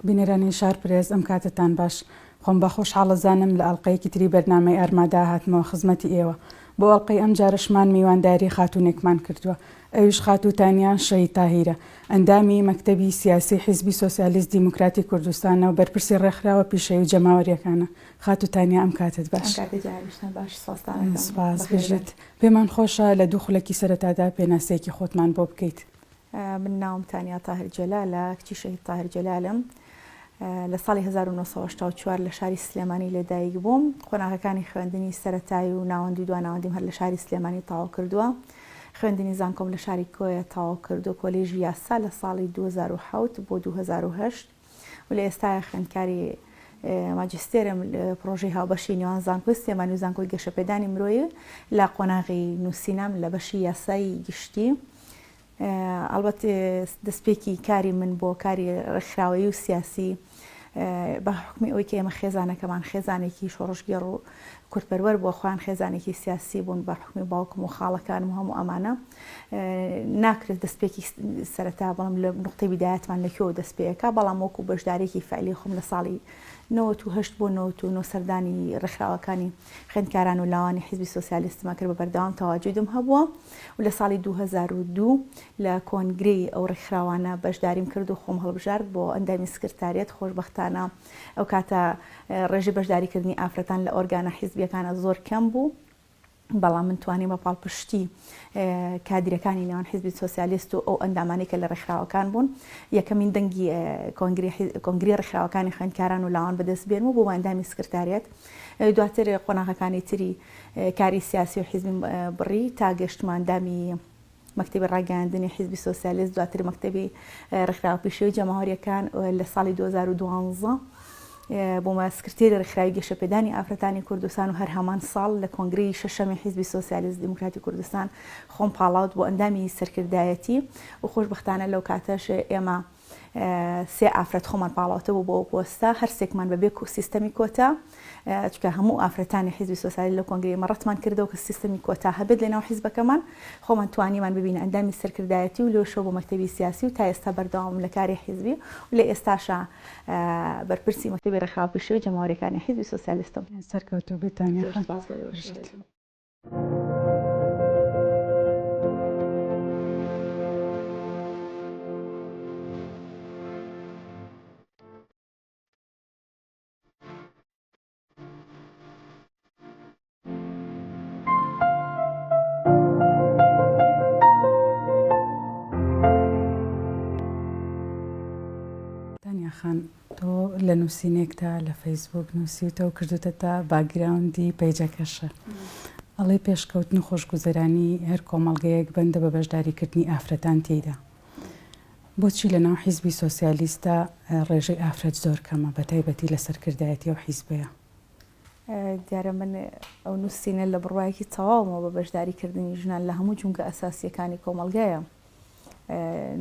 بینەرانی شار پرێس ئەم کاتەتان باش. خۆم بە خۆشحاڵ ئەزانم لە ئەڵقەیەکی تری بەرنامەی ئارمادا هاتمەوە خزمەتی ئێوە. بۆ ئەڵقەی ئەم جارەشمان میوانداری خاتوونێکمان کردووە. ئەویش خاتوو تانیا شەهید تاهیرە. ئەندامی مەکتەبی سیاسی حیزبی سۆسیالیست دیموکراتی کوردستانە و بەرپرسی ڕێکخراوە پیشەیی و جەماوەرییەکانە. خاتوو تانیا ئەم کاتەت باش. ئەم کاتەی جەنابیشتان باش سوپاستان ئەکەم. سوپاس بژیت. پێمان خۆشە لە دوو خولەکی سەرەتادا پێناسەیەکی خۆتمان بۆ بکەیت. من ناوم تانیا تاهر جەلالە، کچی شەهید تاهر جەلالم. لە ساڵی 1984 لە شاری سلێمانی لەدایک بووم. قۆناغەکانی خوێندنی سەرەتایی و ناوەندی و دواناوەندیم هەر لە شاری سلێمانی تەواو کردووە. خوێندنی زانکۆم لە شاری کۆیە تەواو کردووە، کۆلێژی یاسا لە ساڵی 2007 بۆ 2008 و لە ئێستایا خوێندکاری ماجستێرم پڕۆژەی هاوبەشی نێوان زانکۆی سلێمانی و زانکۆی گەشەپێدانی مرۆیی لە قۆناغی نووسینام لە بەشی یاسایی گشتی. ئەڵبەت دەستپێکی کاری من بۆ کاری ڕێکخراوەیی و سیاسی بە حکومی ئەوەی کە ئێمە خێزانەکەمان خێزانێکی شۆڕشگێڕ و کوردپەروەر بووە خۆیان خێزانێکی سیاسی بوون بە حکومی باوکم و خاڵەکانم و هەموو ئەمانە ناکرێت دەستپێکی سەرەتا بەڵام لە نقطەی بیدایەتمان لە کوێوە دەست پێەکە بەڵام وەکو بەشدارێکی فعلی خۆم لە ساڵی 98 بۆ 99 سەردانی ڕێکخراوەکانی خوێندکاران و لاوانی حیزبی سۆسیالیستمە کرد بە بەردەوام تەواجودم هەبووە و لە ساڵی 2002 لە کۆنگرەی ئەو ڕێکخراوانە بەشداریم کرد و خۆم هەڵبژارد بۆ ئەندامی سکرتاریەت خۆشبەختانە ئەو کاتە ڕێژەی بەشداریکردنی ئافرەتان لە ئۆرگانە حیزبیەکانە زۆر کەم بوو بەڵام من توانیم بە پاڵپشتی کادیرەکانی نێوان حیزبی سۆسیالیست و ئەو ئەندامانەی کە لە ڕێکخراوەکان بوون یەکەمین دەنگی کۆنگری ڕێکخراوەکانی خوێندکاران و لاوان بەدەست بێنم و بوومە ئەندامی سکرتاریەت دواتر قۆناغەکانی تری کاری سیاسی و حیزبیم بڕی تا گەشتمە ئەندامی مەکتەبی ڕاگەیاندنی حیزبی سۆسیالیست دواتر مەکتەبی ڕێکخراوە پیشەیی و جەماوەرییەکان لە ساڵی 2012 بوومە سکرتێری ڕێکخراوی گەشەپێدانی ئافرەتانی کوردستان و هەر هەمان ساڵ لە کۆنگرەی شەشەمی حیزبی سۆسیالیست دیموکراتی کوردستان خۆم پاڵاوت بۆ ئەندامی سەرکردایەتی و خۆشبەختانە لەو کاتەش ئێمە سێ ئافرەت خۆمان پاڵاوتبوو بۆ ئەو پۆستە، هەرسێکمان بەبێ سیستەمی کۆتا، چونکە هەموو ئافرەتانی حیزبی سۆسیالی لەو کۆنگرەی ئێمە ڕەتمان کردەوە کە سیستەمی کۆتا هەبێت لەناو حیزبەکەمان، خۆمان توانیمان ببینە ئەندامی سەرکردایەتی و لەوێشەوە بۆ مەکتەبی سیاسی و تا ئێستا بەردەوامم لە کاری حیزبی و لە ئێستاشا بەرپرسی مەکتەبی ڕێکخراوە پیشەیی و جەماوەرییەکانی حیزبی سۆسیالیستم. سەرکەوتوو بیت تانیا زۆر خان. سپاس بۆ ئێوەش بەڕێزم. تانیا خان تۆ لە نووسینێکدا لە فەیسبووک نووسیوتە و کردوتەتە باکگراوندی پەیجەکەشە ئەڵێی پێشکەوتن و خۆشگوزەرانی هەر کۆمەڵگەیەک بەندە بە بەشداریکردنی ئافرەتان تێیدا. بۆچی لەناو حیزبی سۆسیالیستدا ڕێژەی ئافرەت زۆر کەمە بەتایبەتی لە سەرکردایەتی ئەو حیزبەیا؟ دیارە من ئەو نووسینە لە بڕوایەکی تەواومەوە بە بەشداریکردنی ژنان لە هەموو جومگە ئەساسییەکانی کۆمەڵگایە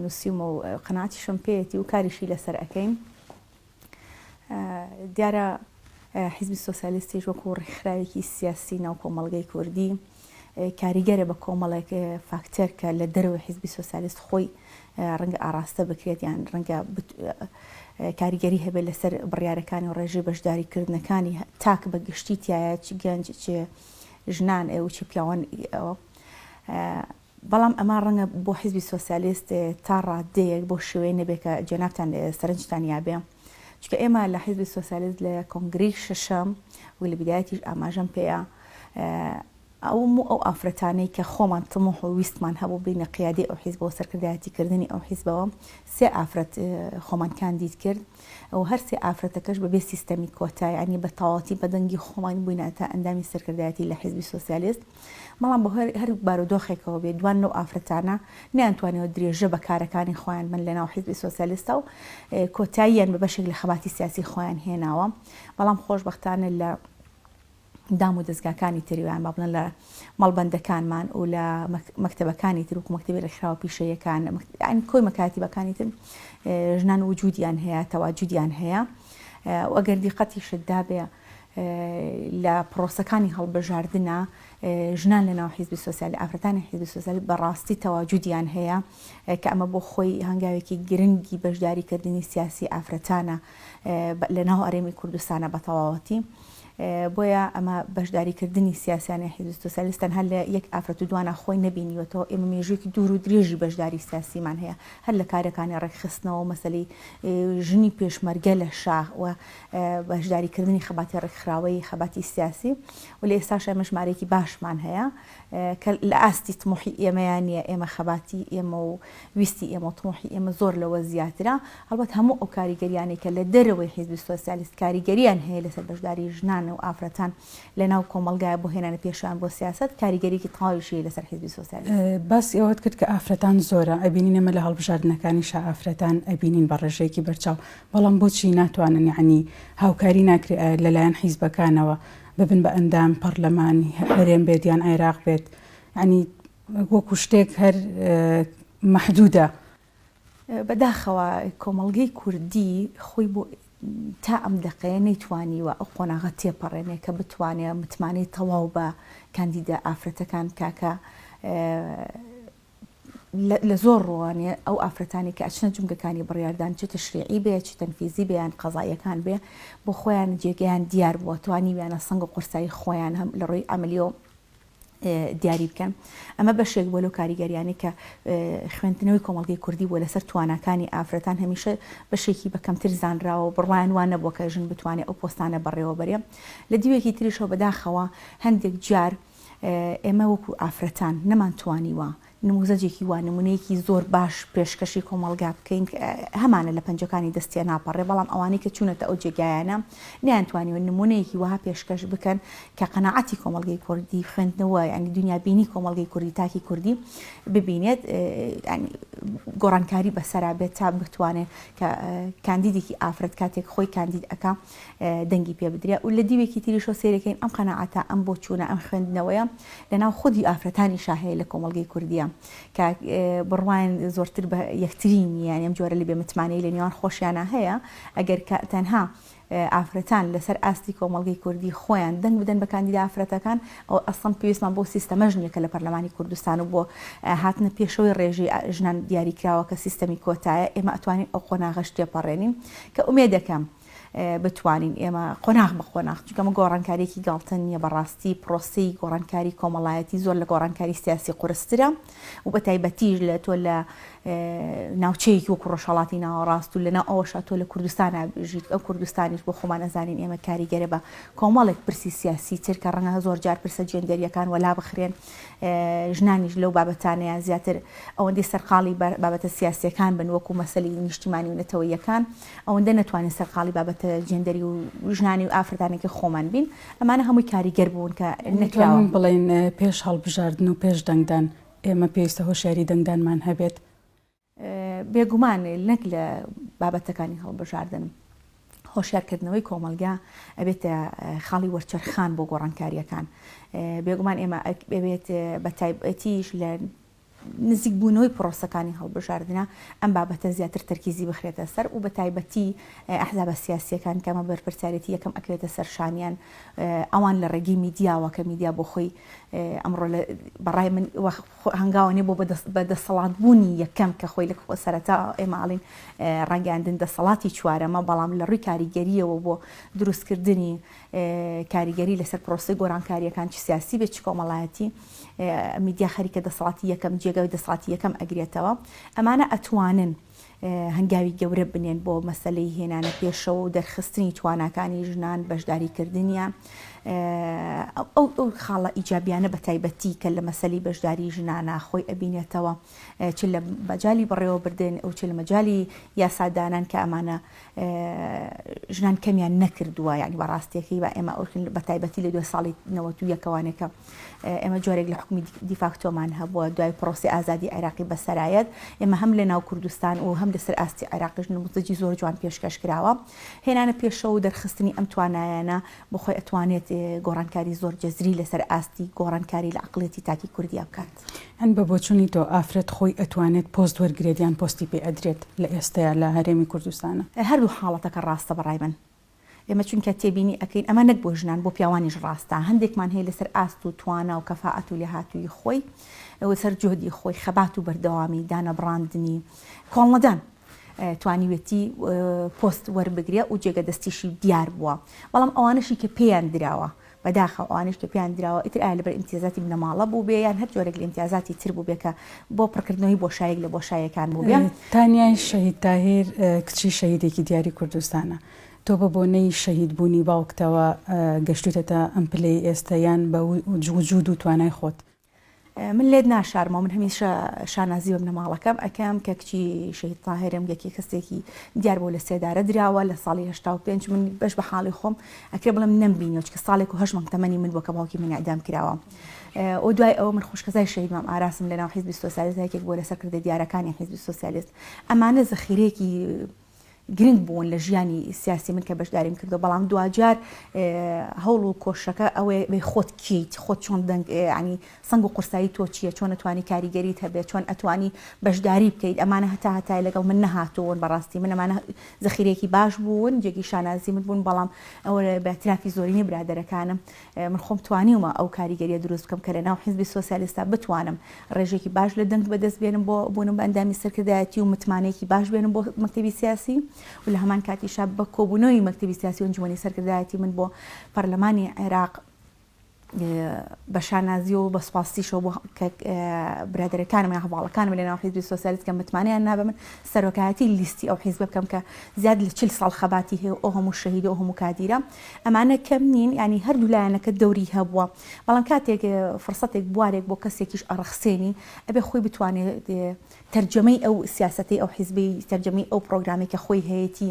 نووسیومە و قەناعەتیشم پێیەتی و کاریشی لەسەر ئەکەین. دیارە حیزبی سۆسیالیستیش وەکو ڕێکخراوێکی سیاسی ناو کۆمەڵگەی کوردی کاریگەرە بە کۆمەڵێک فاکتەر کە لە دەرەوەی حیزبی سۆسیالیست خۆی ڕەنگە ئاڕاستە بکرێت یان ڕەنگە کاریگەری هەبێت لەسەر بڕیارەکانی و ڕێژەی بەشداریکردنەکانی تاک بە گشتی تایە چ گەنج چ ژنان و چ پیاوان ئەوە بەڵام ئەمە ڕەنگە بۆ حیزبی سۆسیالیست تا ڕاددەیەک بەو شێوەیە نەبێت کە جەنابتان سەرنجتان یابێ. چونکە ئێمە لە حیزبی سۆسیالیست لە کۆنگرەی شەشەم و لە بیدایەتیش ئاماژەم پێیە ئەو و ئەو ئافرەتانەی کە خۆمان تموح و ویستمان هەبوو بینە قیادەی ئەو حیزبەوە سەرکردایەتیکردنی ئەو حیزبەوە سێ ئافرەت خۆمان کاندید کرد و هەر سێ ئافرەتەکەش بەبێ سیستەمی کۆتا یانی بە تەواوەتی بە دەنگی خۆمان بووینەتە ئەندامی سەرکردایەتی لە حیزبی سۆسیالیست. بەڵام بە هەر بارودۆخێکەوە بێت دوان لەو ئافرەتانە نەیانتوانیوە درێژە بە کارەکانی خۆیان بن لەناو حیزبی سۆسیالیستا و کۆتاییان بە بەشێک لە خەباتی سیاسی خۆیان هێناوە بەڵام خۆشبەختانە لە دام و دەزگاکانی تری یان با بڵێن لە مەڵبەندەکانمان و لە مەکتەبەکانی تر وەکو مەکتەبی ڕێکخراوە پیشەیەکان یانی کۆی مەکاتیبەکانی تر ژنان وجودیان هەیە تەواجودیان هەیە و ئەگەر دیقەتیشت دابێ. لە پرۆسەکانی هەڵبژاردنا ژنان لە ناو حیزبی سۆسیالی ئافرەتانی حیزبی سۆسیالی بەڕاستی تەواجودیان هەیە کە ئەمە بۆ خۆی هەنگاوێکی گرنگی بەشداریکردنی سیاسی ئافرەتانە لە ناو هەرێمی کوردستانە بە تەواوەتی. بۆیە ئەمە بەشداریکردنی سیاسیانەی حیزبی سۆسیالیست تەنها لە یەک ئافرەت و دوانا خۆی نەبینیوەتەوە، ئێمە مێژوویەکی دوور و درێژی بەشداری سیاسیمان هەیە هەر لە کارەکانی ڕێکخستنەوە و مەسەلەی ژنی پێشمەرگە لە شاخ و بەشداریکردنی خەباتی ڕێکخراوەیی خەباتی سیاسی و لە ئێستاش ئێمە ژمارەیەکی باشمان هەیە کە لە ئاستی تموحی ئێمەیان نییە، ئێمە خەباتی ئێمە و ویستی ئێمە و تموحی ئێمە زۆر لەوە زیاترە، هەڵبەت هەموو ئەو کاریگەریانەی کە لە دەرەوەی حیزبی سۆسیالیست کاریگەریان هەیە لەسەر بەشداری ژنان و ئافرەتان لە ناو کۆمەڵگایە بۆ هێنانە پێشیان بۆ سیاسەت، کاریگەریەکی تەواویش هەیە لەسەر حیزبی سۆسیالیست. باسی ئەوەت کرد کە ئافرەتان زۆرە، ئەبینین ئێمە لە هەڵبژاردنەکانیشا ئافرەتان ئەبینین بە ڕێژەیەکی بەرچاو، بەڵام بۆچی ناتوانن یەعنی هاوکاری ناکرێ لەلایەن حیزبەکانەوە ببن بە ئەندام پەڕلەمان هەرێم بێت یان عێراق بێت یەعنی وەکو شتێک هەر مەحدودە. بەداخەوە کۆمەڵگەی کوردی خۆی بۆ تا ئەم دەقەیە نەیتوانیوە ئەو قۆناغە تێپەڕێنێ کە بتوانێ متمانەی تەواو بە کاندیدە ئافرەتەکان بکا کە لە زۆر ڕوانێ ئەو ئافرەتانی کە ئەچنە جومگەکانی بڕیاردان چ تەشریعی بێ چ تەنفیزی بێ یان قەزاییەکان بێ بۆ خۆیان جێگەیان دیار بووە توانیویانە سەنگ و قورسایی خۆیان هەم لە ڕووی عەمەلیەوە دیاری بکەن ئەمە بەشێک بۆ لەو کاریگەریانی کە خوێندنەوەی کۆمەڵگەی کوردی بووە لەسەر تواناکانی ئافرەتان هەمیشە بەشێکی بە کەمتر زانراوە و بڕوایان وا نەبووە کە ژن بتوانێت ئەو پۆستانە بەڕێوە بەرێ لە دیوێکی تریشەوە بەداخەوە هەندێک جار ئێمە وەکو ئافرەتان نەمانتوانیوە نموزەجێکی وا نمونەیەکی زۆر باش پێشکەشی کۆمەڵگا بکەین هەمانە لە پەنجەکانی دەست تێناپەڕێ بەڵام ئەوانەی کە چوونەتە ئەو جێگایانە نەیانتوانیوە نمونەیەکی وەها پێشکەش بکەن کە قەناعەتی کۆمەڵگەی کوردی خوێندنەوە یانی دنیابینی کۆمەڵگەی کوردی تاکی کوردی ببینێت ینی گۆڕانکاری بەسەرا بێت تا بتوانێت کە کاندیدێکی ئافرەت کاتێک خۆی کاندید ئەکا دەنگی پێ بدرێ و لە دیوێکی تریشەوە سەیرەکەین ئەم قەناعەتە، ئەم بۆچوونە، ئەم خوێندنەوەیە لە ناو خودی ئافرەتانیشا هەیە لە کۆمەڵگەی کوردییە کە بڕوایان زۆرتر بە یەکتری نییە، یانی ئەم جۆرە لە بێمتمانەیی لە نێوان خۆشیانا هەیە، ئەگەر کە تەنها ئافرەتان لەسەر ئاستی کۆمەڵگەی کوردی خۆیان دەنگ بدەن بە کاندیدە ئافرەتەکان، ئەوە ئەسڵەن پێویستمان بەو سیستەمەش نییە کە لە پەرلەمانی کوردستان و بۆ هاتنە پێشەوەی ڕێژەی ژنان دیاریکراوە کە سیستەمی کۆتایە، ئێمە ئەتوانین ئەو قۆناغەش تێپەڕێنین کە ئومێدەکەم بتوانین ئێمە قۆناغ بە قۆناغ، چونکە ئەمە گۆڕانکارییەکی گاڵتە نییە، بەڕاستی پرۆسەی گۆڕانکاری کۆمەڵایەتی زۆر لە گۆڕانکاری سیاسی قورسترە و بە تایبەتیش لە تۆ لە ناوچەیەکی وەکو ڕۆژهەڵاتی ناوەڕاست و لەناو ئەوەشا تۆ لە کوردستانا بژیت، ئەو کوردستانیش بۆ خۆمان ئەزانین ئێمە کاریگەرە بە کۆمەڵێک پرسی سیاسی تر کە ڕەنگە زۆر جار پرسە جێندەرییەکان وەلا بخرێن، ژنانیش لەو بابەتانەیە زیاتر ئەوەندەی سەرقاڵی بابەتە سیاسییەکان بن وەکو مەسەلی نیشتیمانی و نەتەوەییەکان ئەوەندە نەتوانین سەرقاڵی بابەتە جێندەری و ژنانی و ئافرەتانێکی خۆمان بین ئەمانە هەمووی کاریگەر بوون کە نەکراوە. دەتوانین بڵێین پێش هەڵبژاردن و پێش دەنگدان ئێمە پێویستە هۆشیاری دەنگدانمان هەبێت؟ بێگومان نەک لە بابەتەکانی هەڵبژاردن هۆشیارکردنەوەی کۆمەڵگا ئەبێتە خاڵی وەرچەرخان بۆ گۆڕانکارییەکان بێگومان ئێمە ئەبێت بە تایبەتیش لە نزیکبوونەوەی پرۆسەکانی هەڵبژاردنە ئەم بابەتە زیاتر تەرکیزی بخرێتە سەر و بە تایبەتی ئەحزابە سیاسییەکان کە ئەمە بەرپرسیارێتی یەکەم ئەکەوێتە سەر شانیان ئەوان لە ڕێگەی میدیاوە کە میدیا بۆ خۆی ئەمڕۆ بەڕای من هەنگاوە نیە بۆ بە دەسەڵات بوونی یەکەم کە خۆی لە سەرەتا ئێمە ئەڵین ڕاگەیاندن دەسەڵاتی چوارەمە بەڵام لە ڕووی کاریگەریەوە بۆ دروستکردنی کاریگەری لەسەر پرۆسەی گۆرانکاریەکان چ سیاسی بێت چ کۆمەڵایەتی میدیا خەریکە دەسەڵاتی یەکەم جێگای دەسەڵاتی یەکەم ئەگرێتەوە ئەمانە ئەتوانن هەنگاوی گەورە بنێن بۆ مەسەلەی هێنانە پێشەوە و دەرخستنی تواناکانی ژنان، بەشداریکردنیان، ئەو ئەو خاڵە ئیجابیانە بە تایبەتی کە لە مەسەلەی بەشداری ژنانە خۆی ئەبینێتەوە چ لە مەجالی بەڕێوەبردن و چ لە مەجالی یاسادانان کە ئەمانە ژنان کەمیان نەکردووە یعنی بە ڕاستیەکەی بە ئێمە بە تایبەتی لە دوای ساڵی 91 ەکە ئێمە جۆرێک لە حوکمی دیفاکتۆمان هەبووە دوای پرۆسەی ئازادی عێراقی بەسەرایەت ئێمە هەم لە ناو کوردستان و هەم لەسەر ئاستی عێراقیش نموزەجی زۆر جوان پێشکەش کراوە هێنانە پێشەوە و دەرخستنی ئەم توانایانە بۆ خۆی ئەتوانێت گۆڕانکاری زۆر جەزری لەسەر ئاستی گۆڕانکاری لە عەقڵیەتی تاکی کوردیا بکات. هەن بە بۆچونی تۆ ئافرەت خۆی ئەتوانێت پۆست وەرگرێت یان پۆستی پێ ئەدرێت لە ئێستەیا لە هەرێمی کوردستانا؟ هەردوو حاڵەتەکە ڕاستە بەڕای من. ئێمە چونکە تێبینی ئەکەین ئەمە نەک بۆ ژنان بۆ پیاوانیش ڕاستە هەندێکمان هەیە لەسەر ئاست و توانا و کەفائەت و لێهاتوویی خۆی و سەر جوهدی خۆی خەبات و بەردەوامی دانەبڕاندنی کۆڵنەدان توانیوێتی پۆست وەربگرێ و جێگە دەستیشی دیار بووە بەڵام ئەوانەشی کە پێیان دراوە بەداخەوە ئەوانەش کە پێیان دراوە ئیتر ئایا لەبەر ئیمتیازاتی بنەماڵە بووبێ یان هەر جۆرێک لە ئیمتیازاتی تر بووبێ کە بۆ پڕکردنەوەی بۆشایەک لە بۆشایەکان بووبێ. تانیای شەهید تاهیر کچی شەهیدێکی دیاری کوردستانە. تۆ بە بۆنەی شەهید بوونی باوکتەوە گەشتوویتەتە ئەم پلەی ئێستە یان بە وجوود و توانای خۆت؟ من لێت ناشارمەوە من هەمیشە شانازی بە بنەماڵەکەم ئەکەم کە کچی شەهید تاهێرم یەکی کەسێکی دیار بوو لە سێدارە دراوە لە ساڵی 85 من بەش بە حاڵی خۆم ئەکرێ بڵێم نەمبینیوە چکە ساڵێک و هەشت مانگ تەمەنی من بووە کە باوکی من ئیعدام کراوە و دوای ئەوە من خوشکەزای شەهید مام ئاراسم لەناو حیزبی سۆسیالیست یەکێک بووە لە سەرکردە دیارەکانی حیزبی سۆسیالیست ئەمانە زەخیرەیەکی گرنگ بوون لە ژیانی سیاسی من کە بەشداریم کردووە، بەڵام دواجار هەوڵ و کۆششەکە ئەوەیە بێ خۆت کێیت، خۆت چۆن دەنگ یانی سەنگ و قورسایی تۆ چییە، چۆن ئەتوانی کاریگەریت هەبێت، چۆن ئەتوانی بەشداری بکەیت، ئەمانە هەتا هەتایە لەگەڵ من نەهاتوون، بەڕاستی من ئەمانە زەخیرەیەکی باش بوون، جێگەی شانازی من بوون، بەڵام ئەوە بە ئیعترافی زۆرینەی برادەرەکانم من خۆم توانیومە ئەو کاریگەریە دروست بکەم کە لەناو حیزبی سۆسیالیستا بتوانم ڕێژەیەکی باش لە دەنگ بەدەست بێنم بۆ بوونم بە ئەندامی سەرکردایەتی و متمانەیەکی باش بێنم بۆ مەکتەبی سیاسی و لە هەمان کاتیشا بە کۆبوونەوەی مەکتەبی سیاسی و ئەنجومەنی سەرکردایەتی من بۆ پەرلەمانی عێراق بە شانازیەوە بە سوپاسیشەوە بۆ کە برادەرەکانم یا هەڤاڵەکانم لە ناو حیزبی سۆسیالیست کە متمانەیان نا بە من سەرۆکایەتی لیستی ئەو حیزبە بکەم کە زیاد لە 40 ساڵ خەباتی هەیە و ئەو هەموو شەهید و ئەو هەموو کادیرە ئەمانە کەم نین یانی هەردوو لایەنەکە دەوری هەبووە بەڵام کاتێک فرسەتێک بوارێک بۆ کەسێکیش ئەڕەخسێنی ئەبێ خۆی بتوانێت تەرجەمەی ئەو سیاسەتەی ئەو حیزبەی تەرجەمەی ئەو پرۆگرامەی کە خۆی هەیەتی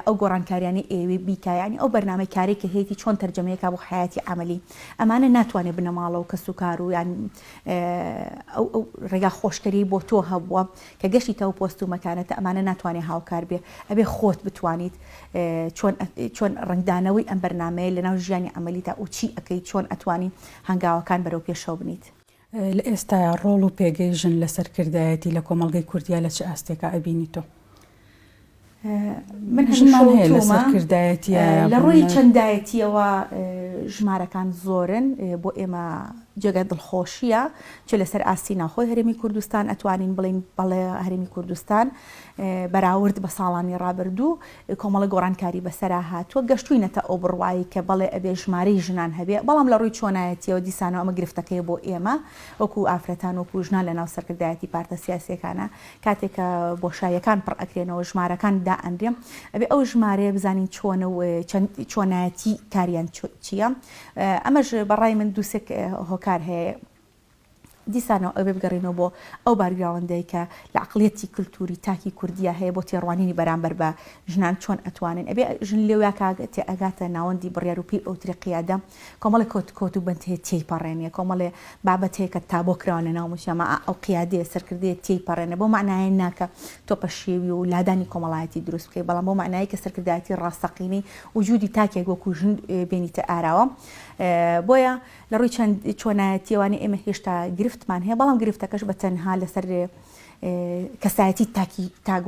ئەو گۆڕانکاریانەی ئەیەوێ بیکا یانی ئەو بەرنامەی کارەی کە هەیەتی چۆن تەرجەمەیەکا بۆ حەیاتی عەمەلی ئەمانە ناتوانێت بنەماڵە و کەسوکار و یان ئەو ئەو ڕێگا خۆشکەری بۆ تۆ هەبووە کە گەشتیتە ئەو پۆست و مەکانەتە ئەمانە ناتوانێت هاوکار بێ ئەبێ خۆت بتوانیت چۆن چۆن ڕەنگدانەوەی ئەم بەرنامەیە لەناو ژیانی عەمەلیتا و چی ئەکەی چۆن ئەتوانی هەنگاوەکان بەرەو پێشەوە بنیت. لە ئێستایا ڕۆڵ و پێگەی ژن لە سەرکردایەتی لە کۆمەڵگەی کوردیا لە چ ئاستێکا ئەبینی تۆ؟ من ژنمان هەمیشە هەیە لە وتومە سەرکردایەتیایە لە ڕووی بوونە؟ چەندایەتیەوە ژمارەکان زۆرن بۆ ئێمە جێگای دڵخۆشیە چ لەسەر ئاستی ناوخۆی هەرێمی کوردستان ئەتوانین بڵێین بەڵێ هەرێمی کوردستان بەراورد بە ساڵانی ڕابردوو کۆمەڵە گۆڕانکاری بەسەرا هاتووە، گەشتووینەتە ئەو بڕوایەی کە بەڵێ ئەبێ ژمارەی ژنان هەبێ، بەڵام لە ڕووی چۆنایەتییەوە دیسانەوە ئەمە گرفتەکەیە بۆ ئێمە وەکوو ئافرەتان وەکوو ژنان لەناو سەرکردایەتی پارتە سیاسییەکانا کاتێک کە بۆشاییەکان پڕ ئەکرێنەوە ژمارەکان دائەنرێ ئەبێ ئەو ژمارەیە بزانین چۆنە و چەند چۆنایەتی کاریان چییە ئەمەش بە ڕای من دوو سێ هۆکار هەیە. دیسانەوە ئەبێ بگەڕێینەوە بۆ ئەو بارگراوەندەی کە لە عەقڵیەتی کلتوری تاکی کوردیا هەیە بۆ تێڕوانینی بەرامبەر بە ژنان چۆن ئەتوانن ئەبێ ژن لێویا کا تێئەگاتە ناوەندی بڕیار و پێی ئەوترێ قیادە کۆمەڵێ کۆت کۆت و بەند هەیە تێی پەڕێنێ کۆمەڵێ بابەت هەیە کە تابۆ کراوە لە ناو موجتەمەعا ئەو قیادەیە سەرکردەیە تێی پەڕێنێ بەو مەعنایە نا کە تۆ پەشێوی و لادانی کۆمەڵایەتی دروست بکەی بەڵام بەو مەعنایەی کە سەرکردایەتی ڕاستەقینەی وجودی تاکێک وەکوو ژن بێنیتە ئاراوە بۆیە لە ڕووی چەند چۆنایەتیەوانێ ئێمە هێشتا گرفتمان هەیە، بەڵام گرفتەکەش بە تەنها لەسەر کەسایەتی تاکی تاک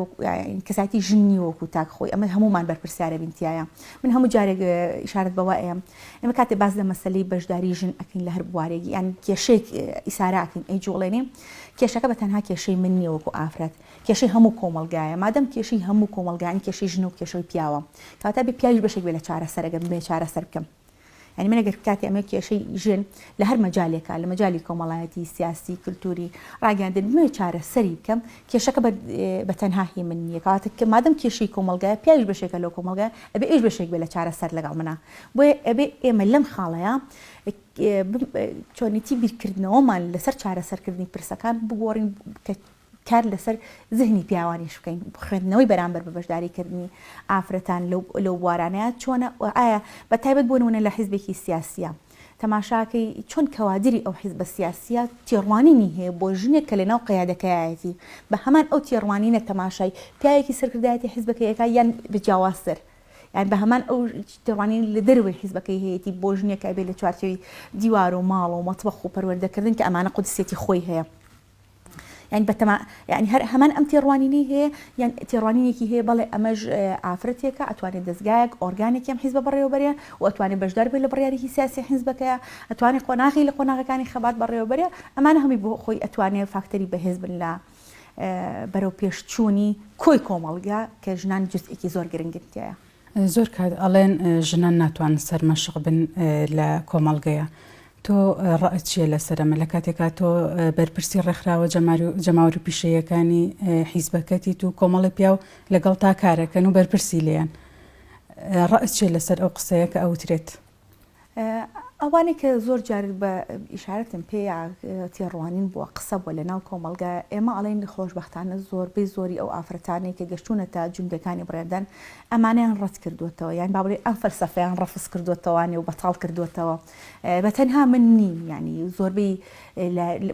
کەسایەتی ژن نییە وەکو تاک خۆی ئەمە هەمومان بەرپرسیارە بین تیایە من هەموو جارێک ئیشارەت بەوە ئەیەم ئێمە کاتێ باس لە مەسەلەی بەشداری ژن ئەکەین لە هەر بوارێک یان کێشەیەک ئیسارە ئەکەین ئەی جوڵێنین کێشەکە بە تەنها کێشەی من نییە وەکو ئافرەت کێشەی هەموو کۆمەڵگایە مادەم کێشەی هەموو کۆمەڵگایە کێشەی ژن و کێشەی پیاوە کەواتە بێ پیاویش بەشێک بێ لە چارەسەر ئەگەر بمەوێ چارەسەر بکەم یانی من ئەگەر کاتێ ئەمەوێت کێشەی ژن لە هەر مەجالێکا لە مەجالی کۆمەڵایەتی، سیاسی، کلتوری، ڕاگەیاندن بمەوێت چارەسەری بکەم کێشەکە بە تەنها هی من نییە کەواتە کە مادەم کێشەی کۆمەڵگایە پیاویش بەشێکە لەو کۆمەڵگایە ئەبێ ئەویش بەشێک بێ لە چارەسەر لەگەڵ منا بۆیە ئەبێ ئێمە لەم خاڵەیا چۆنێتی بیرکردنەوەمان لەسەر چارەسەرکردنی پرسەکان بگۆڕین کە کار لەسەر زهنی پیاوانیش بکەین، خوێندنەوەی بەرامبەر بە بەشداریکردنی ئافرەتان لەو بوارانەیە چۆنە و ئایا بە تایبەت بۆ نمونە لە حیزبێکی سیاسیە تەماشاکەی چۆن کەوادری ئەو حیزبە سیاسیە تێڕوانینی هەیە بۆ ژنێک کە لەناو قیادەکەیایەتی بە هەمان ئەو تێڕوانینە تەماشای پیاوێکی سەرکردایەتی حیزبەکەی ئەکا یان بە جیاوازتر یان بە هەمان ئەو تێڕوانینەی لە دەرەوەی حیزبەکەی هەیەتی بۆ ژنێک کە ئەبێ لە چوارچێوەی دیوار و ماڵ و مەتبەخ و پەروەردەکردن کە ئەمانە قودسیەتی خۆی هەیە. یانی بەتەما یانی هەر هەمان ئەم تێڕوانینەی هەیە یان تێڕوانینێکی هەیە بەڵێ ئەمەش ئافرەتێکە ئەتوانێت دەزگایەک ئۆرگانێکی ئەم حیزبە بەڕێوەبەرێ و ئەتوانێت بەشدار بێت لە بڕیارێکی سیاسی حیزبەکەیا ئەتوانێت قۆناغی لە قۆناغەکانی خەبات بەڕێوەبەرێ ئەمانە هەمووی بۆ خۆی ئەتوانێت فاکتەری بەهێز بن لە بەرەو پێشچوونی کۆی کۆمەڵگا کە ژنان جزئێکی زۆر گرنگن تیایا. زۆر کات ئەڵێن ژنان ناتوانن سەرمەشق بن لە کۆمەڵگەیا تۆ ڕەئت چیە لەسەر ئەمە لە کاتێکا تۆ بەرپرسی ڕێکخراوە جەماوەری و پیشەییەکانی حیزبەکەتیت و کۆمەڵی پیاو لەگەڵتا کارەکەن و بەرپرسی لێیان ڕەئت چیە لەسەر ئەو قسەیە کە ئەوترێت؟ ئەوانەی کە زۆر جار بە ئیشارەتم پێیە تێڕوانین بووە قسە بووە لە ناو کۆمەڵگا ئێمە ئەڵێین خۆشبەختانە زۆربەی زۆری ئەو ئافرەتانەی کە گەشتوونەتە جومگەکانی بڕیاردان ئەمانەیان ڕەت کردووەتەوە یان با بڵێین ئەم فەلسەفەیان ڕەفز کردووەتەوانێ و بەتاڵ کردووەتەوە بە تەنها من نیم یانی زۆربەی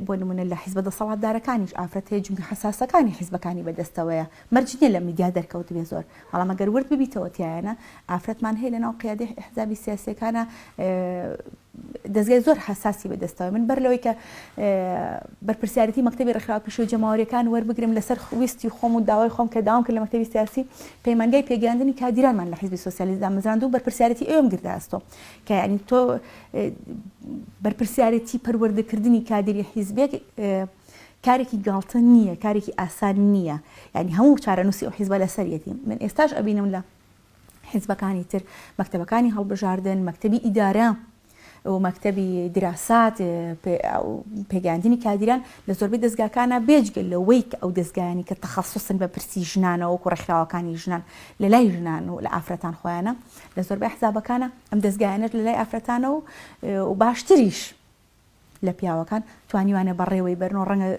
بۆ نمونە لە حیزبە دەسەڵاتدارەکانیش ئافرەت هەیە جومگە حەساسەکانی حیزبەکانی بەدەستەوەیە مەرج نییە لە میدیا دەرکەوتبێ زۆر بەڵام ئەگەر ورد ببیتەوە تیایانە ئافرەتمان هەیە لەناو قیادەی ئەحزابی سیاسیەکانە دەزگای زۆر حەساسی بەدەستەوە من بەر لەوەی کە بەرپرسیارەتی مەکتەبی ڕێکخراوە پیشە و جەماوەریەکان وەربگرم لەسەر ویستی خۆم و داوای خۆم کە داوام کرد لە مەکتەبی سیاسی پەیمانگای پێگەیاندنی کادیرانمان لە حیزبی سۆسیالیست دامەزراند و بەرپرسیارەتی ئەوێم گرتە ئەستۆ کە یعنی تۆ بەرپرسیارەتی پەروەردەکردنی کادیری حیزبێک کارێکی گاڵتە نییە، کارێکی ئاسان نییە، یانی هەموو چارەنووسی ئەو حیزبە لەسەریەتی. من ئێستاش ئەبینم لە حیزبەکانی تر، مەکتەبەکانی هەڵبژاردن، مەکتەبی ئیدارە و مەکتەبی دراسات، پێگەیاندنی کادیران لە زۆربەی دەزگاکانە بێجگە لەوەی کە ئەو دەزگایانی کە تەخەسوسن بە پرسی ژنانەوە وەکو ڕێکخراوەکانی ژنان لە لای ژنان و لە ئافرەتان خۆیانە لە زۆربەی حزابەکانە ئەم دەزگایانەش لە لای ئافرەتانە و باشتریش لە پیاوەکان توانیوانە بەڕێوەی بەرن و ڕەنگە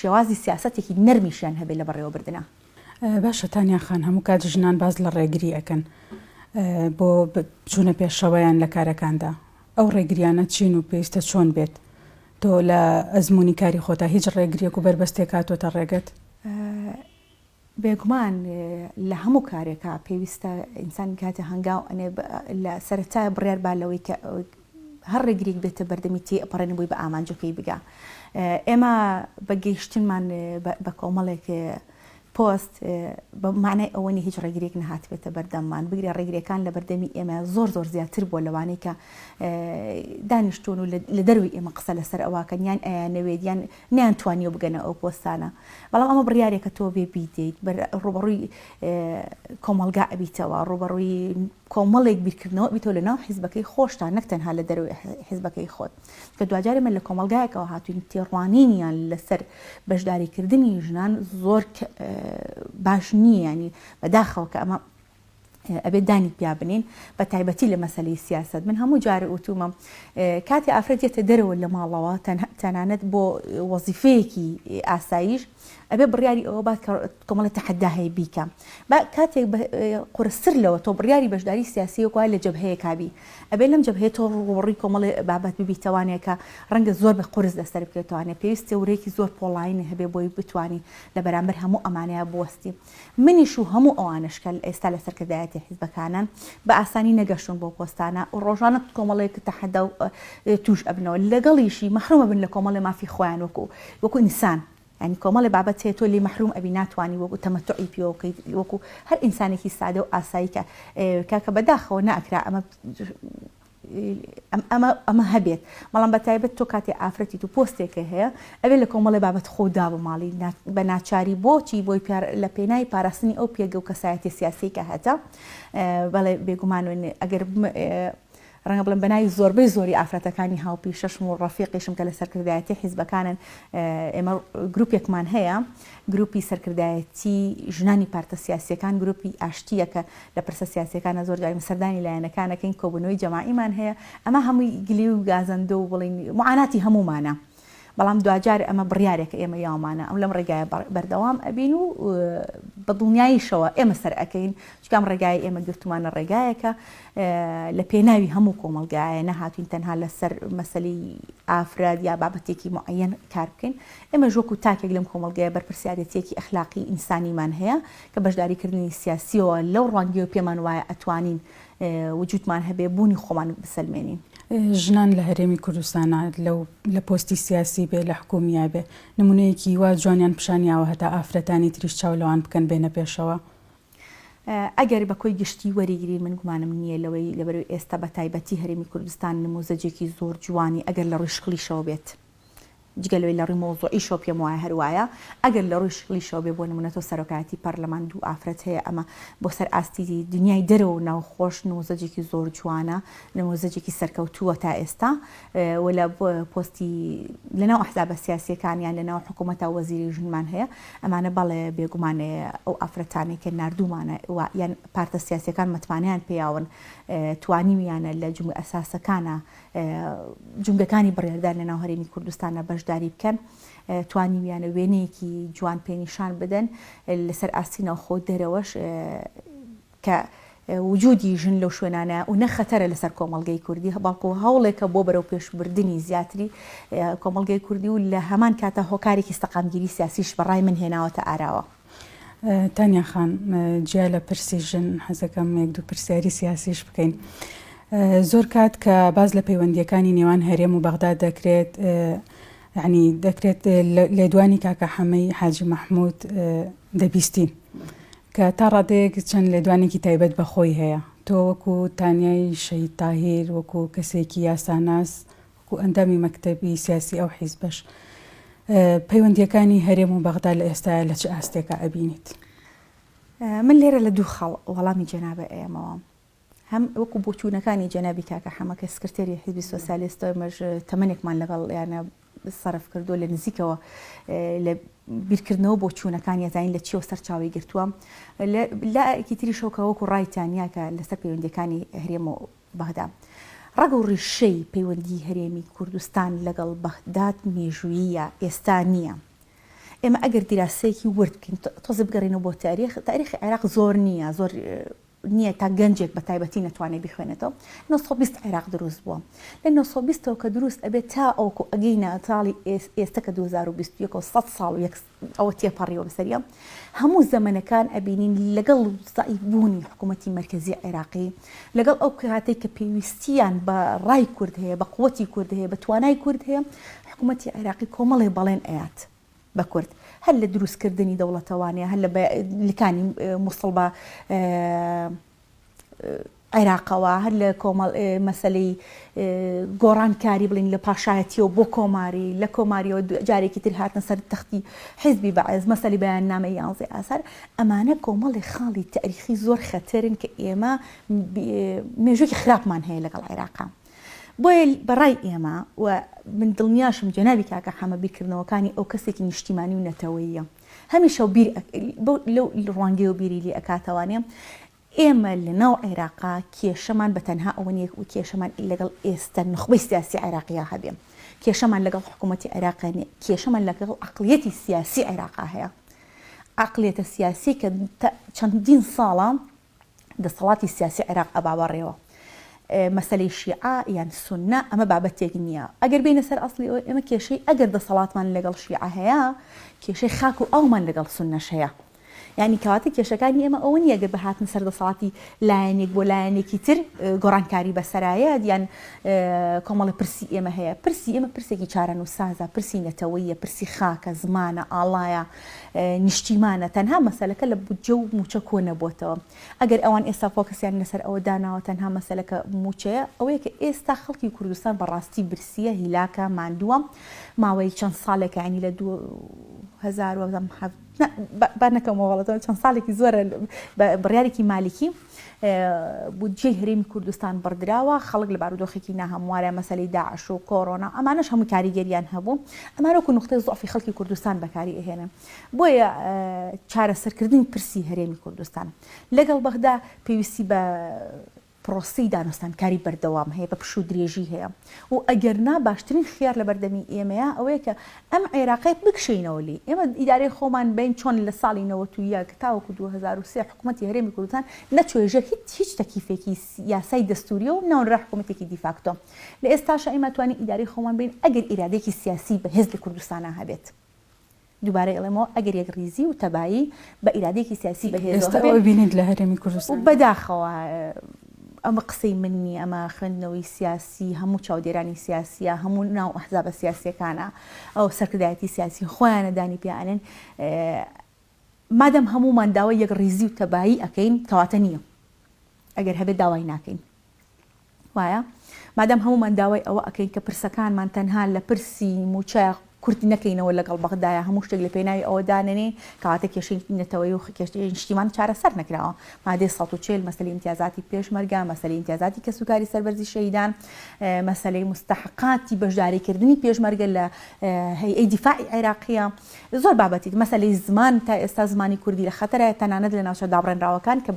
شێوازی سیاسەتێکی نەرمیشیان هەبێت لە بەڕێوەبردنا. باشە تانیا خان هەموو کات ژنان باس لە ڕێگری ئەکەن بۆ چوونە پێشەوەیان لە کارەکاندا ئەو ڕێگریانە چین و پێویستە چۆن بێت؟ تۆ لە ئەزموونی کاری خۆتا هیچ ڕێگریەک و بەربەستێک هاتۆتە ڕێگەت؟ بێگومان لە هەموو کارێکا پێویستە ئینسان کاتێ هەنگاو ئەنێ لە سەرەتایە بڕیار با لەوەی کە هەر ڕێگریک بێتە بەردەمی تێ ئەپەڕێنێ بۆی بە ئامانجەکەی بگا. ئێمە بە گەیشتنمان بە کۆمەڵێک پۆست بە معنای ئەوە نیە هیچ ڕێگریەک نەهاتبێتە بەردەممان، بگرە ڕێگریەکان لە بەردەمی ئێمە زۆر زۆر زیاتر بووە لەوانەی کە دانیشتوون و لە دەروی ئێمە قسە لەسەر ئەوەکەن یان ئەیانەوێت یان نەیانتوانیوە بگەنە ئەو پۆستانە. بەڵام ئەمە بڕیارێکە تۆ بێ بیدەیت، ڕووبەڕووی کۆمەڵگا ئەبیتەوە، ڕووبەڕووی کۆمەڵێک بیرکردنەوە ئەبیتەوە لە ناو حیزبەکەی خۆشتا نەک تەنها لە دەرەوەی حیزبەکەی خۆت. چونکە دواجار ئێمە لە کۆمەڵگایەکەوە هاتووین تێڕوانینیان لەسەر بەشداریکردنی ژنان زۆر باش نییە، یانی بەداخەوە کە ئەمە ئەبێت دانی پیا بنین بە تایبەتی لە مەسەلەی سیاسەت من هەموو جارێ وتومە کاتێ ئافرەت دێتە دەرەوە لە ماڵەوە تەنانەت بۆ وەزیفەیەکی ئاساییش ئەبێ بڕیاری ئەوە بات کە کۆمەڵی تەحەدا هەیە بیکە با کاتێک قورستر لەوە تۆ بڕیاری بەشداری سیاسی وەک وایە لە جەبهەیەکا بی ئەبێ لەم جەبهەیە تۆ ڕووبەڕووی کۆمەڵێ بابەت ببیتەوانێ کە ڕەنگە زۆر بە قورس لەسەر بکەوێتوانێ پێویستە ورەیەکی زۆر پۆڵاینی هەبێ بۆی بتوانی لە بەرامبەر هەموو ئەمانەیە بوەستی منیش و هەموو ئەوانەش کە ئێستا لە سەرکردایەتی حیزبەکانن بە ئاسانی نەگەشتوون بەو پۆستانە و ڕۆژانە کۆمەڵێک تەحەدا و تووش ئەبنەوە لەگەڵیشی مەحروم ئەبن لە کۆمەڵێ مافی خۆیان وەکو وەکو ئینسان یانی کۆمەڵێ بابەت هەیە تۆ لێی مەحروم ئەبی ناتوانی وەکو تەمەتوعی پێوە بکەیت وەکو هەر ئینسانێکی سادە و ئاسایی کە کاکە بەداخەوە ناکرا ئەمە ئەمە ئەمە هەبێت بەڵام بە تایبەت تۆ کاتێ ئافرەتیت و پۆستێکە هەیە ئەبێ لە کۆمەڵی بابەت خۆ دابماڵی بە ناچاری بۆچی بۆی لە پێناوی پاراستنی ئەو پێگە و کەسایەتی سیاسی کە هەتە بەڵێ بێگومان ئەگەر ڕەنگە بڵێم بەناوی زۆربەی زۆری ئافرەتەکانی هاوپیشەشم و ڕەفیقیشم کە لە سەرکردایەتی حیزبەکانن ئێمە گروپێکمان هەیە گروپی سەرکردایەتی ژنانی پارتە سیاسیەکان گروپی ئاشتیە کە لە پرسە سیاسیەکانا زۆر جار ئێمە سەردانی لایەنەکان ئەکەین کۆبوونەوەی جەماعیمان هەیە ئەمە هەمووی گلی و گازەندە و بڵێین معاناتی هەموومانە بەڵام دواجار ئەمە بڕیارێکە ئێمە یاومانە ئەم لەم ڕێگایە بەردەوام ئەبین و بە دڵنیاییشەوە ئێمە سەر ئەکەین چونکە ئەم ڕێگایە ئێمە گرتومانە ڕێگایەکە لە پێناوی هەموو کۆمەڵگایە نەهاتوین تەنها لەسەر مەسەلەی ئافرەت یا بابەتێکی معەن کار بکەین ئێمەش وەکو تاکێک لەم کۆمەڵگەیە بەرپرسیارێتیەکی ئەخلاقی ئینسانیمان هەیە کە بەشداریکردنی سیاسیەوە لەو ڕوانگەیەوە پێمان وایە ئەتوانین وجودمان هەبێ بوونی خۆمان بسەلمێنین. ژنان لە هەرێمی کوردستانا لەو لە پۆستی سیاسی بێ لە حکوومییا بێ نموونەیەکی وا جوانیان پیشان یاوە هەتا ئافرەتانی تریش چاو لەوان بکەن بێنە پێشەوە؟ ئەگەر بە کۆی گشتی وەریگرین من گومانم نییە لەوەی لەبەرەوەی ئێستا بە تایبەتی هەرێمی کوردستان نموزەجێکی زۆر جوانی ئەگەر لە ڕووی شکڵیشەوە بێت جگە لەوەی لە ڕووی مەوزوعیشەوە پێم وایە هەر وایە، ئەگەر لە ڕووی شکڵیشەوە بێ بۆ نموونە تۆ سەرۆکایەتی پەرلەمان دوو ئافرەت هەیە ئەمە بۆ سەر ئاستی دنیای دەرەوە و ناوخۆش نموزەجێکی زۆر جوانە نموزەجێکی سەرکەوتووە تا ئێستا و لە پۆستی لەناو ئەحزابە سیاسیەکان یان لەناو حکوومەتا وەزیری ژنمان هەیە ئەمانە بەڵێ بێگومان ئەو ئافرەتانەی کە ناردوومانە و یان پارتە سیاسیەکان متمانەیان پێیاون توانیویانە لە جومگە ئەساسەکانە جومگەکانی بڕیاردان لەناو هەرێمی کوردستانە بەشداری بکەن توانیویانە وێنەیەکی جوان پێنیشان بدەن لەسەر ئاستی ناوخۆ دەرەوەش کە وجودی ژن لەو شوێنانە و نە خەتەرە لەسەر کۆمەڵگەی کوردی بەڵکو هەوڵێکە بۆ بەرەو پێشبردنی زیاتری کۆمەڵگەی کوردی و لە هەمان کاتە هۆکارێکی سەقامگیری سیاسیش بەڕای من هێناوەتە ئاراوە. تانیا خان جیا لە پرسی ژن حەزەکەم یەک دوو پرسیاری سیاسیش بکەین. زۆر کات کە باس لە پەیوەندیەکانی نێوان هەرێم و بەغداد دەکرێت یعنی دەکرێت لێدوانی کاکە حەمەی حاجی مەحمود دەبیستین کە تا ڕادەیەک چەند لێدوانێکی تایبەت بە خۆی هەیە تۆ وەکو تانیای شەهید تاهیر وەکو کەسێکی یاساناس وەکو ئەندامی مەکتەبی سیاسی ئەو حیزبەش پەیوەندییەکانی هەرێم و بەغدا لە ئێستایا لە چ ئاستێکا ئەبینیت؟ من لێرە لە دوو خاڵ وەڵامی جەنابە ئەیەمەوە. هەم وەکو بۆچوونەکانی جەنابی کاکە حەمە کە سکرتێری حیزبی سۆسیالیستە ئێمەش تەمەنێکمان لەگەڵ یانە سەرف کردووە لە نزیکەوە لە بیرکردنەوە بۆچوونەکانی ئەزانین لە چیەوە سەرچاوەی گرتووە. لایەکی تریشەوە کە وەکو ڕای تانیا کە لەسەر پەیوەندییەکانی هەرێم و بەغدا. ڕەگ و ڕیشەی پەیوەندیی هەرێمی کوردستان لەگەڵ بەغداد مێژووییە، ئێستا نییە. ئێمە ئەگەر دیراسەیەکی ورد بکەین، تۆزێ بگەڕێینەوە بۆ تاریخ، تاریخی عێراق زۆر نییە، زۆر نییە تا گەنجێک بە تایبەتی نەتوانێت بیخوێنێتەوە. 920 عێراق دروست بووە. لە 920 ەوە کە دروست ئەبێت تا ئەوەکو ئەگەینە ساڵی ئێستا کە 2021 و 100 ساڵ و یەک ئەوە تێپەڕیوە بەسەریا، هەموو زەمەنەکان ئەبینین لەگەڵ زەعیف بوونی حکوومەتی مەرکەزی عێراقی، لەگەڵ ئەو کاتەی کە پێویستییان بە ڕای کورد هەیە، بە قوتی کورد هەیە، بە توانای کورد هەیە، حکوومەتی عێراقی کۆمەڵێ بەڵێن ئەیات بە کورد. هەر لە دروستکردنی دەوڵەتەوانەیە، هەر لە لکانی موسڵ بە عێراقەوە، هەر لە کۆمەڵ مەسەلەی گۆڕانکاری بڵین لە پاشایەتیەوە بۆ کۆماری، لە کۆماریەوە جارێکی تر هاتنە سەر تەختی حیزبی بەعس، مەسەلەی بەیاننامەی یانزەی ئازار، ئەمانە کۆمەڵێ خاڵی تاریخی زۆر خەتەرن کە ئێمە مێژووێکی خراپمان هەیە لەگەڵ عێراقا. بۆیە بەڕای ئێمە و من دڵنیاشم جەنابی کاکە حەمە بیرکردنەوەکانی ئەو کەسێکی نیشتیمانی و نەتەوەییە هەمیشە بیر لەو ڕوانگەیەوە بیری لێ ئەکاتەوانێ ئێمە لە ناو عێراقا کێشەمان بە تەنها ئەوە نیە کێشەمان لەگەڵ ئێستە نوخبەی سیاسی عێراقیا هەبێ، کێشەمان لەگەڵ حکوومەتی عێراقیا نیە، کێشەمان لەگەڵ عەقڵیەتی سیاسی عێراقا هەیە. عەقڵیەتە سیاسیەی کە چەندین ساڵە دەسەڵاتی سیاسی عێراق ئەبا بەڕێوە. مەسەلەی شیعە یان سوننە ئەمە بابەتێک نییە. ئەگەر بێینە سەر ئەسڵی ئەوە ئێمە کێشەی ئەگەر دەسەڵاتمان لەگەڵ شیعە هەیە، کێشەی خاک و ئاومان لەگەڵ سوننەش هەیە. یانی کەواتە کێشەکانی ئێمە ئەوە نییە گەر بە هاتنە سەر دەسەڵاتی لایەنێک بۆ لایەنێکی تر گۆڕانکاری بەسەرایەت یان کۆمەڵی پرسی ئێمە هەیە. پرسی ئێمە پرسێکی چارەنووسسازە، پرسی نەتەوەییە، پرسی خاکە، زمانە، ئاڵایە، نیشتیمانە. تەنها مەسەلەکە لە بودجە و مووچە کۆ نەبووەتەوە. ئەگەر ئەوان ئێستا فۆکەسیان لەسەر ئەوە داناوە تەنها مەسەلەکە مووچەیە، ئەوەیە کە ئێستا خەڵکی کوردستان بە ڕاستی برسییە، هیلاکە، ماندووە، ماوەی چەند ساڵێکە یانی لە 2017 نا با نەکەمەوە غەڵەتەوە چەند ساڵێکی زۆرە بە بڕیارێکی مالیکی بودجەی هەرێمی کوردستان بڕدراوە خەڵک لە بارودۆخێکی ناهەموارە مەسەلەی داعش و کۆرۆنا ئەمانەش هەموو کاریگەریان هەبوو ئەمانە وەکو نوختەی زۆفی خەڵکی کوردستان بەکاری ئەهێنن بۆیە چارەسەرکردنی پرسی هەرێمی کوردستان لەگەڵ بەغدا پێویستی بە پرۆسەی دانوستانکاری بەردەوام هەیە، بە پشوو درێژی هەیە و ئەگەرنا باشترین خیار لەبەردەمی ئێمەیە ئەوەیە کە ئەم عێراقەی بکشێینەوە لێی، ئێمە ئیدارەی خۆمان بەین چۆن لە ساڵی 91 تاوەکو 2003 حکومەتی هەرێمی کوردستان نەچووە ژێر هیچ هیچ تەکیفێکی یاسای دەستووریەوە ناونرا حکومەتێکی دیفاکتۆ لە ئێستاشا ئێمە توانین ئیدارەی خۆمان بەین ئەگەر ئیرادەیەکی سیاسی بەهێز لە کوردستانا هەبێت. دووبارە ئەڵێمەوە ئەگەر یەکڕیزی و تەبایی بە ئیرادەیەکی سیاسی بەهێزەوە ئێستا هەبێ ئەوە بینیت لە هەرێمی کوردستان؟ بەداخەوە. ئەمە قسەی من نییە، ئەمە خوێندنەوەی سیاسی هەموو چاودێرانی سیاسیە، هەموو ناو ئەحزابە سیاسیەکانە، ئەو سەرکردایەتی سیاسی خۆیانە دانی پیا ئەنێن. مادەم هەموومان داوای یەکڕیزی و تەبایی ئەکەین، کەواتە نییە. ئەگەر هەبێت داوای ناکەین. وایە؟ مادام هەموومان داوای ئەوە ئەکەین کە پرسەکانمان تەنها لە پرسی مووچە کورت نەکەینەوە لەگەڵ بەغدایە هەموو شتێک لە پێناوی ئەوە دانەنێین کەواتە کێشەی نەتەوەیی و کێشەی نیشتیمان چارەسەر نەکراوە. مادەی 140 مەسەلەی ئیمتیازاتی پێشمەرگە، مەسەلەی ئیمتیازاتی کەسوکاری سەربەرزی شەهیدان، مەسەلەی موستەحەقاتی بەشداریکردنی پێشمەرگە لە هەیئەی دیفاعی عێراقییە، زۆر بابەتی تر، مەسەلەی زمان تا ئێستا زمانی کوردی لە خەتەرایە تەنانەت لە ناوچە دابڕێنراوەکان کە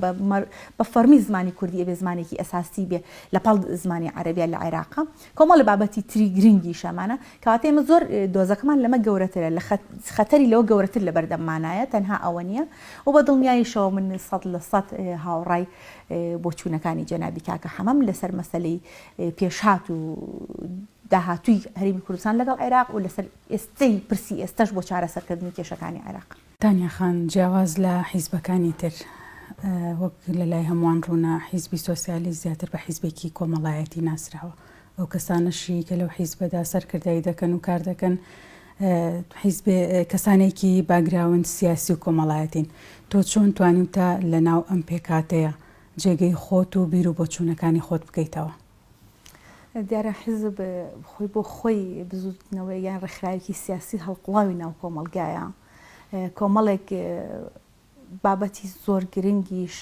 بە فەڕمی زمانی کوردی ئەبێ زمانێکی ئەساسی بێ لە پاڵ زمانی عەرەبیا لە عێراقا کۆمەڵی بابەتی تری گرنگیش ئەمانە کەواتە ئێمە زۆر دۆزەکەمان لەمە گەورەترە لە خەتەری لەوە گەورەتر لە بەردەممانایە تەنها ئەوە نییە و بە دڵنیاییشەوە من 100% هاوڕای بۆچوونەکانی جەنابی کاکە حەمەم لەسەر مەسەلەی پێشهات و داهاتووی هەرێمی کوردستان لەگەڵ عێراق و لەسەر ئێستەی پرسی ئێستەش بۆ چارەسەرکردنی کێشەکانی عێراق. تانیا خان، جیاواز لە حیزبەکانی تر، وەک لە لای هەمووان ڕوونە حیزبی سۆسیالیست زیاتر بە حیزبێکی کۆمەڵایەتی ناسراوە. ئەو کەسانەشی کە لەو حیزبەدا سەرکردایی دەکەن و کار دەکەن حیزبێ کەسانێکی باگراوند سیاسی و کۆمەڵایەتین. تۆ چۆن توانیوتە لە ناو ئەم پێکهاتەیە جێگەی خۆت و بیر و بۆچوونەکانی خۆت بکەیتەوە؟ دیارە حیزب خۆی بۆ خۆی بزووتنەوەیەک یان ڕێکخراوێکی سیاسی هەڵقوڵاوی ناو کۆمەڵگایە. کۆمەڵێک بابەتی زۆر گرنگیش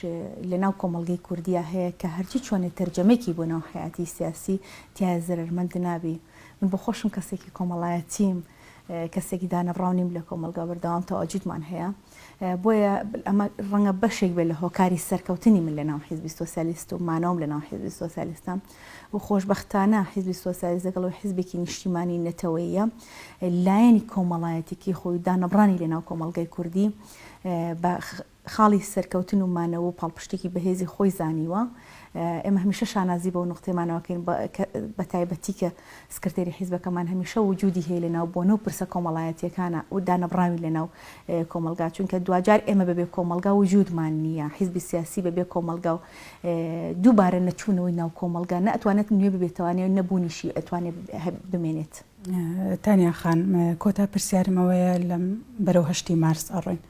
لە ناو کۆمەڵگەی کوردیا هەیە کە هەرچی چۆنێ تەرجەمەیەکی بۆ ناو حەیاتی سیاسی تیایا زەرەرمەند نابی. من بۆ خۆشم کەسێکی کۆمەڵایەتیم، کەسێکی دانەبڕاو نیم لە کۆمەڵگا بەردەوام تەواجودمان هەیە. بۆیە ئەمە ڕەنگە بەشێک بێت لە هۆکاری سەرکەوتنی من لەناو حیزبی سۆسیالیست و مانەوەم لەناو حیزبی سۆسیالیستە و خۆشبەختانە حیزبی سۆسیالیست لەگەڵ ئەوەی حیزبێکی نیشتیمانی نەتەوەییە لایەنی کۆمەڵایەتیی خۆی و دانەبڕانی لەناو کۆمەڵگای کوردی بە خاڵی سەرکەوتن و مانەوە و پاڵپشتێکی بەهێزی خۆی زانیوە. ئێمە هەمیشە شانازی بەو نوقتەیەمانەوە کەین بە تایبەتی کە سکرتێری حیزبەکەمان هەمیشە وجودی هەیە لەناو بۆنە و پرسە کۆمەڵایەتیەکانا و دانەبڕاوین لەناو کۆمەڵگا چونکە دواجار ئێمە بەبێ کۆمەڵگا وجودمان نییە حیزبی سیاسی بەبێ کۆمەڵگا و دووبارە نەچوونەوەی ناو کۆمەڵگا نە ئەتوانێت نوێ ببێتەوانێ و نەبوونیشی ئەتوانێت بمێنێت. تانیا خان کۆتا پرسیارم ئەوەیە لەم بەرەو هەشتی مارس ئەڕۆین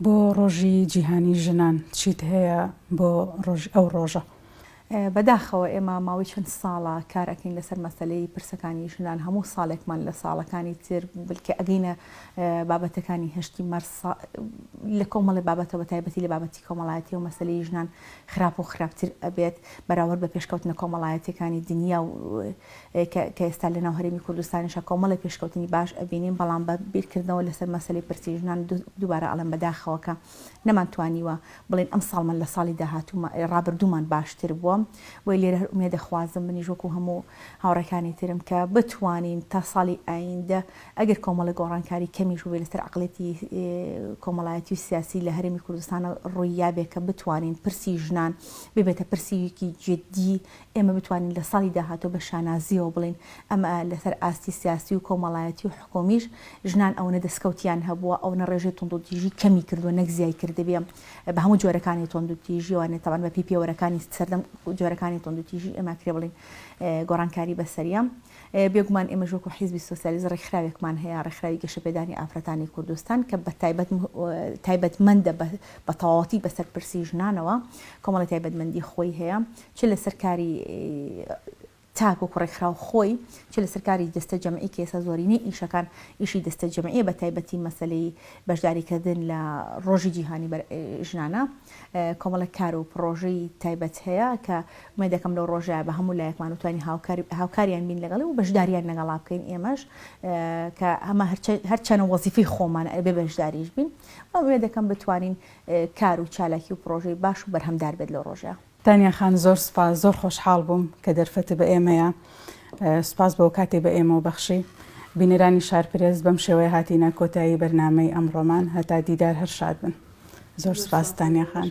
بۆ ڕۆژی جیهانی ژنان چیت هەیە بۆ ڕۆژ ئەو ڕۆژە؟ بەداخەوە ئێمە ماوەی چەند ساڵە کار ئەکەین لەسەر مەسەلەی پرسەکانی ژنان هەموو ساڵێکمان لە ساڵەکانی تر بلکە ئەگەینە بابەتەکانی هەشتی مارس لە کۆمەڵی بابەتە بە تایبەتی لە بابەتی کۆمەڵایەتی و مەسەلەی ژنان خراپ و خراپتر ئەبێت بەراورد بە پێشکەوتنە کۆمەڵایەتیەکانی دنیا و کە ئێستا لە ناو هەرێمی کوردستانیشا کۆمەڵی پێشکەوتنی باش ئەبینین بەڵام بە بیرکردنەوە لەسەر مەسەلەی پرسی ژنان دووبارە ئەڵێم بەداخەوە کە نەمانتوانیوە بڵێین ئەمساڵمان لە ساڵی داهاتوومان ڕابردوومان باشتر بووە، بۆیە لێرە هەر ئومێد دەخوازم منیش وەکو هەموو هاوڕێکانی ترم کە بتوانین تا ساڵی ئایندە ئەگەر کۆمەڵێک گۆڕانکاری کەمیش بووبێ لەسەر عەقڵیەتی کۆمەڵایەتی و سیاسی لە هەرێمی کوردستان ڕوویابێ کە بتوانین پرسی ژنان ببێتە پرسیکی جدی ئێمە بتوانین لە ساڵی داهاتوو بە شانازییەوە بڵێین ئەمە لەسەر ئاستی سیاسی و کۆمەڵایەتی و حکومیش ژنان ئەوەنە دەستکەوتیان هەبووە، ئەوەنە ڕێژەی توندوتیژی کەمی کردووە نەک زیای کردبێ بە هەموو جۆرەکانی توندوتیژیەوە، تەبعەن بە پێی پێوەرەکانی سەردەم جۆرەکانی توندوتیژی ئێمە کرێ بڵێین گۆڕانکاری بەسەریە. بێگومان ئێمەش وەکو حیزبی سۆسیالیست ڕێکخراوێکمان هەیە، ڕێکخراوی گەشەپێدانی ئافرەتانی کوردستان کە بە تایبەت تایبەتمەندە بە تەواوەتی بەسەر پرسی ژنانەوە، کۆمەڵی تایبەتمەندی خۆی هەیە چ لەسەر کاری تاک وەکو ڕێکخراو خۆی، چ لەسەر کاری دەستە جەمعی کە ئێستا زۆرینەی ئیشەکان ئیشی دەستە جەمعیە بە تایبەتی مەسەلەی بەشداریکردن لە ڕۆژی جیهانی ژنانە کۆمەڵێک کار و پڕۆژەی تایبەت هەیە کە ئومێد دەکەم لەو ڕۆژە بە هەموو لایەکمان بتوانین هاوکاریان بین لەگەڵی و بەشداریان لەگەڵا بکەین ئێمەش کە ئەمە هەرچەنە وەزیفەی خۆمانە ئەبێ بەشداریش بین ئومێد دەکەم بتوانین کار و چالاکی و پڕۆژەی باش و بەرهەمدار بێت لەو ڕۆژە. تانیا خان زۆر سوپاس زۆر خۆشحاڵ بووم کە دەرفەتت بە ئێمەیە سوپاس بۆ کاتێ بە ئێمەوە بەخشی بینەرانی شارپرێس بەم شێوەیە هاتینە کۆتایی بەرنامەی ئەمڕۆمان هەتا دیدار هەر شاد بن زۆر سوپاس تانیا خان.